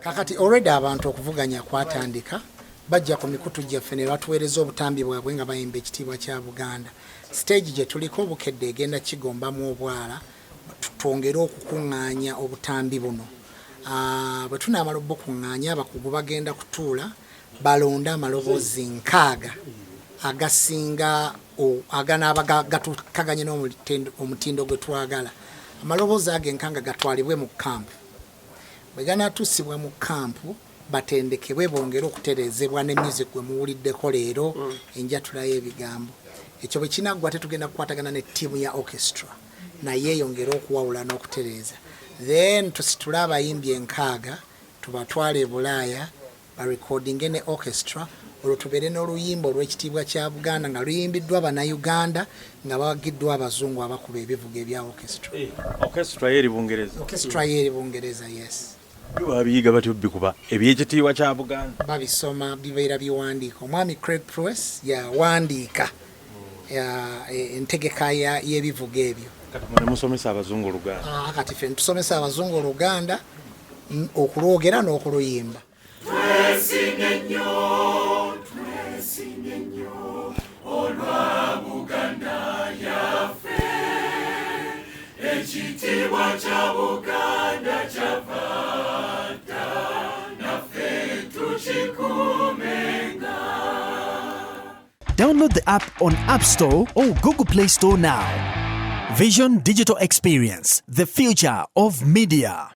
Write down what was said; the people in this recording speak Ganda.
Kakati already abantu okuvuganya kwatandika, bajja ku mikutu gyaffe ne batuweereza obutambi bwabwe nga bayimba ekitiibwa kya Buganda. Stage gye tuliko, Bukedde egenda kigombamu obwala twongere okukuŋŋaanya obutambi buno. Bwe tunaamala obukuŋŋaanya, abakugu bagenda kutuula balonde amaloboozi 60 agasinga aganaaba gatuukaganye n'omutindo gwe twagala. Amaloboozi ago enkanga gatwalibwe mu kampu. Bwe ganaatuusibwa mu kampu, batendekebwe bongere okutereezebwa ne music gwe muwuliddeko leero, enjatula y'ebigambo. Ekyo bwe kinaggwa, tetugenda kukwatagana ne ttiimu ya orchestra naye eyongere okuwawula n'okutereeza, then tusitule abayimbi 60 tubatwale e Bulaaya barecordinge ne orchestra, olwo tubeere n'oluyimba olw'ekitiibwa kya Buganda nga luyimbiddwa Bannayuganda nga bawagiddwa abazungu abakuba ebivuga ebya orchestra. Orchestra ye eri Bungereza? Orchestra ye eri Bungereza, yes. Babiyiga batyo bikuba ebyekitiibwa kya Buganda? Babisoma, bibeera biwandiika. Omwami Craig Press yawandiika entegeka y'ebivuga ebyo. Kati mwe musomesa abazungu Oluganda? Ah, kati ffe ntusomesa abazungu Oluganda okulwogera n'okuluyimba. Twesimye nnyo, twesimye nnyo olwa Buganda yaffe. Ekitiibwa kya Buganda kyava dda, naffe tukikuumenga. Download the app on App Store or Google Play Store now. Vision Digital Experience, the future of media.